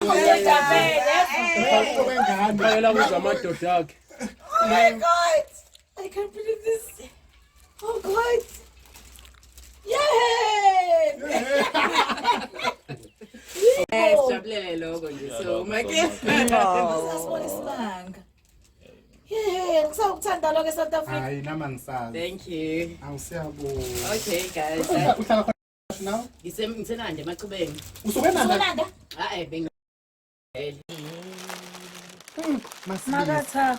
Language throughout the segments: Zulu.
Kwengane. Phakela kuza amadoda akhe. Oh my God! I can't believe this. Oh God! Yeah! Eh, sijabulele lokho nje so make Sasibona isimanga. Yeah, ngisawukuthanda lokho eSouth Africa. Hayi nama ngisazi. Thank you. Awusiyabonga. Okay guys. Uhlala khona now? Ngisenande emachubeni. Usuke nanda? Sonanda. Ah eh beng Masibisi. Makatha,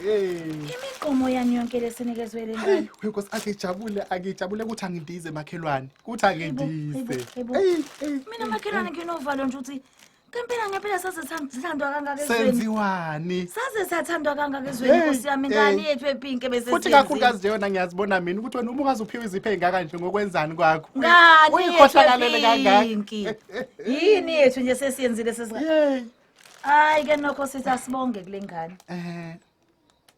Hey. imigomo yani yonke lesinikezwe le ngane. Hey, Nkosi akijabule, akijabule ukuthi angindize makhelwane. Kuthi angindize. Hayibo, Hey, hey. Mina makhelwane nginovalo nje ukuthi ngempela ngempela saze sithandwa kangaka ezweni. Senziwani? Saze sathandwa kangaka ezweni Hey, Nkosi yami ingane hey. yethu epinke bese Futhi kakhulukazi nje yona ngiyazibona mina ukuthi wena uma ungaze uphiwe izipho ey'ngaka nje ngokwenzani kwakho. Ngani Uyikhohlakalele kangaka. yethu Yini yethu nje sesiyenzile sesika. Yey. Hayi ke nokho sithi asibonge kule ngane. Eh,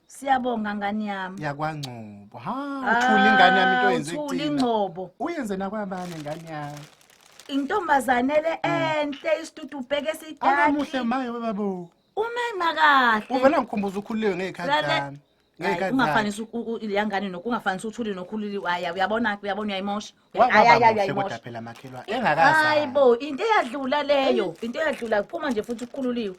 Siyabonga ngane yami. yakwaNgcobo. Ha, uthule ingane yami into oyenze Uthule kuthina. ingcobo. Uyenze nakwabani ingane yami? Intombazane le enhle isitutu ubheke Akamuhle sidaki. maye babo. Umema kahle. Uvela ngikhumbuza ukhuliwe ngey'khathi Lale- zami. Hayi, Ngey'khathi zami. ungafanisi leya ngane nokungafanisi uthule nokhulile hayi uyabona uyabona uyayimosha. Wa- Hayi, hayi, waba hayi, muhle kodwa uyayimosha. phela makhelwane Hayi engakazi. bo into eyadlula leyo into eyadlula kuphuma nje futhi ukhululiwe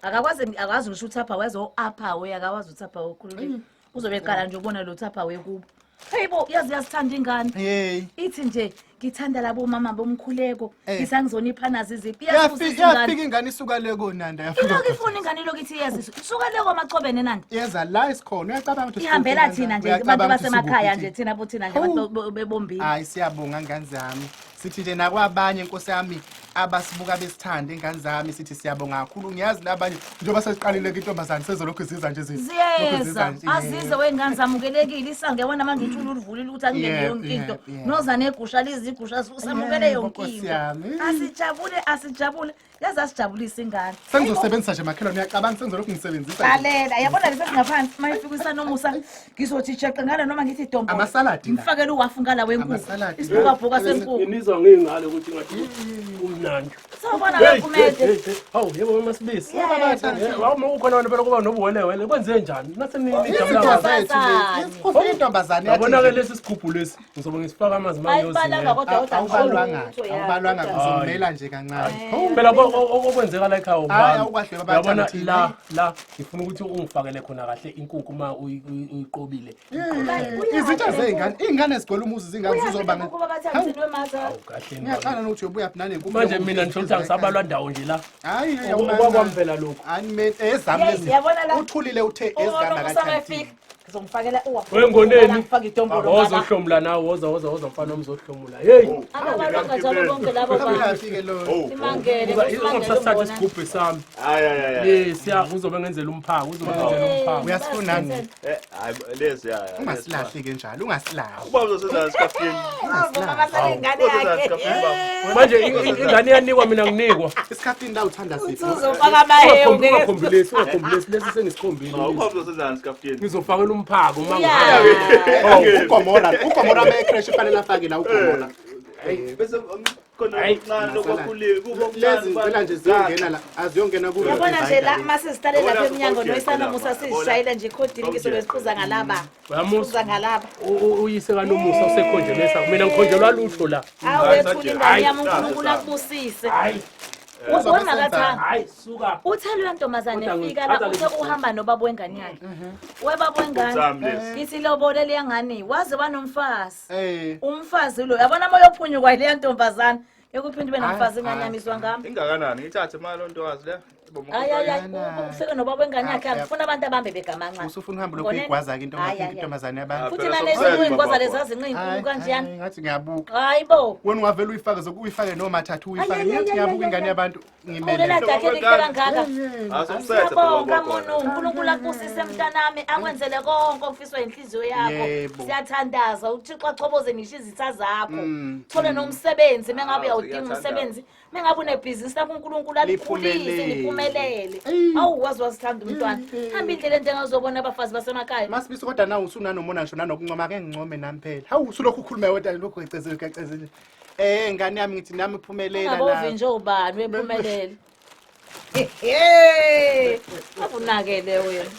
akakwazi akwazi ngisho uthapha wezo apha we akakwazi uthapha ukhululiwe uzobe eqala nje ubona lo thapha we kubo. Hey bo yazi yasithanda ingane. Hey. Ithi nje ngithanda labo mama bomkhuleko Eh. ngisangizona nazi iziphi Yafika yafika ingane isuka le konanda yafika. Ilokhu ifuna ingane ilokhu ithi iyeziswa isuka le kwamachobene nanda. Yeza la isikhona uyacabanga ukuthi Ihambela sikuphi thina nje Uyacabanga abantu ukuthi basemakhaya sikuphi nje thina? thina bothina nje Hawu. abantu bebombile. Hayi siyabonga ngane zami. Sithi nje nakwabanye inkosi yami abasibuka besithanda ingane zami sithi siyabonga kakhulu. Ngiyazi labanye njengoba sesiqalile ke intombazane sezolokhu ziza nje ziza. Lokhu ziza Ziyeza nje. azize wey'ngane zamukelekile isango yabona manje uthule ulivulile ukuthi akungene Yebo, yonke into yebo, yebo. noza negusha lizigusha usamukele Yebo, yonke Nkosi into yami. asijabule asijabule yaze asijabulise ingane. Sengizosebenzisa nje makhelwane uyacabanga sengizolokhu ngisebenzisa. nje. Lalela yabona lesi singaphansi uma ifika isanomusa ngizothi jeqe ngala noma ngithi dombo Amasaladi la. ngifakele uwafu ngala wenkukhu Amasaladi. isibhukabhuka senkukhu. Nginizwa ngiyingane ukuthi ngathi kumnandi. Sawubona Hey, wekumede. hey, hey, Hawu yebo mama Sibisi. Yebo. Hawu uma ukhona wena phela kuba nobuwelewele kwenze njani? Nase Izinto nijabula. zethu lezi. Ufika intombazane yathi Yabona ke nje, lesi sigubhu lesi ngizobe ngisifaka amanzi Ayibalanga mangiyozingela. kodwa kodwa Awubalwanga, lutho ya, awubalwanga kodwa- kuzomela nje kancane. Hawu. Phela okwenzeka la ekhaya Hayi, ubani? awukahle baba, Uyabona thina. la la ngifuna ukuthi ungifakele khona kahle inkukhu uma uyiqobile. Izinto zey'ngane, iy'ngane zigcwele umuzi zingane Uyaphi zizoba le nkukhu babathambisini wematha? Hawu kahle. Ngiyaqala nokuthi uyobuya phi nale nkukhu. Manje mina ngisho ukuthi angisabalwa ndawo nje la. Hayi, hayi, Okwakwami phela lokhu. Hayi mina ezami Yeyi, lezi. yabona la. Uthulile uthe ezami Unomusa akathandi. mayefika ngizomfakela uwafu. Wengoneni. Ngifake idombolo Woza ngala. uhlomula nawe woza woza woza mfana wami uzohlomula. Hey. Akabalwanga njalo bonke labo bantu. Uyafike lo. Simangele, Ungasathatha usimangele isigubhu sami. Hayi hayi hayi. Lesiya uzobe ngenzela umphako, uzobe ngenzela umphako. Uyasifuna ni? Eh hayi lezi ya. Ungasilahli ke njalo, ungasilahli. Ubaba uzosenza isikafini. ingane Uzosenza yakhe. isikafini baba. Manje ingane iyanikwa mina nginikwa. Isikhathini la uthanda siphi? Uzofaka amahewu ngeke. Ungakhombili lesi, ungakhombili lesi, lesi sengisikhombile. Ubaba uzosenza isikafini. Ngizofakela umphako uma Yeah. ngihamba. Oh, ugomora, ugomora uma ecrash kufanele afake la ugomora. Bese khona Hayi. okuncane lokwakhulile kubo Lezi ngicela nje ziyongena la, aziyongena kulo. Yabona nje la mase sihlale lapha Yabona emnyango sokojela noyisanomusa lapha, sizishayela nje ikhodini ngizobe siphuza ngalaba. Uyamusa Siphuza ngalaba. uyise kaNomusa usekhonjelesa. Mina ngikhonjelwa lutho la. Awu wethula ingane yami Hayi. uNkulunkulu akubusise. Hayi, Ubona makathanga. hayi suka. Uthe leyo ntombazane Kodwa efika la ngithatha uthe lesi uhamba nobaba wengane yakhe. Webaba wengane. Zami lezi. Ngithi lobole leya ngane waze wanomfazi. Eh. Umfazi lo yabona uma uyophunyukwa leya ntombazane. Ekuphinde ube nomfazi Hayi, ingane hayi. yami izwa ngami. Ingakanani ngithathe imali ontokazi le. Hayi hayi hayi Ngana. ufike nobaba wengane yakhe Ah, angifuna abantu abambe begamanxa. Usufuna uhambe lokhu Ngoneni? uyigwaza ke Hayi, hayi, intombazane yabantu. Futhi Phela nalezi sokusele iy'ngwaza baba. lezi azincinci Hayi, kanjeyana. hayi, ngathi ngiyabuka. Hayi bo. Wena ungavele uyifake zoku uyifake nomathathu uyifake. Ayi, ayi, Ngathi ayi, ngiyabuka ayi, ingane ayi. yabantu ngimele. Ulela dakhe elihle kangaka. Asokusetha Siyabonga Munu, uNkulunkulu akubusise mntanami, akwenzele konke okufiswa inhliziyo yakho. Yebo. Siyathandaza uThixo achoboze ngisho izitha zakho. Mm, Thole nomsebenzi mengabe Ah, uyawudinga siyathandaza. umsebenzi, mengabe unebhizinisi lakho uNkulunkulu alikhulise Liphumelele. liphumelele. Eyi. Awu wazi wasithanda umntwana. Eyi. Hamba indlela ende ngazobona abafazi basemakhaya. Masibisi kodwa nawe usunanomona ngisho nanokuncoma ake ngincome nami phela. Hawu usulokhu ukhuluma wedwa lokhu gecezile gecezile. Eh ngane yami ngithi nami phumelela Ungabovi nje ubani wephumelele. Avunakele wena.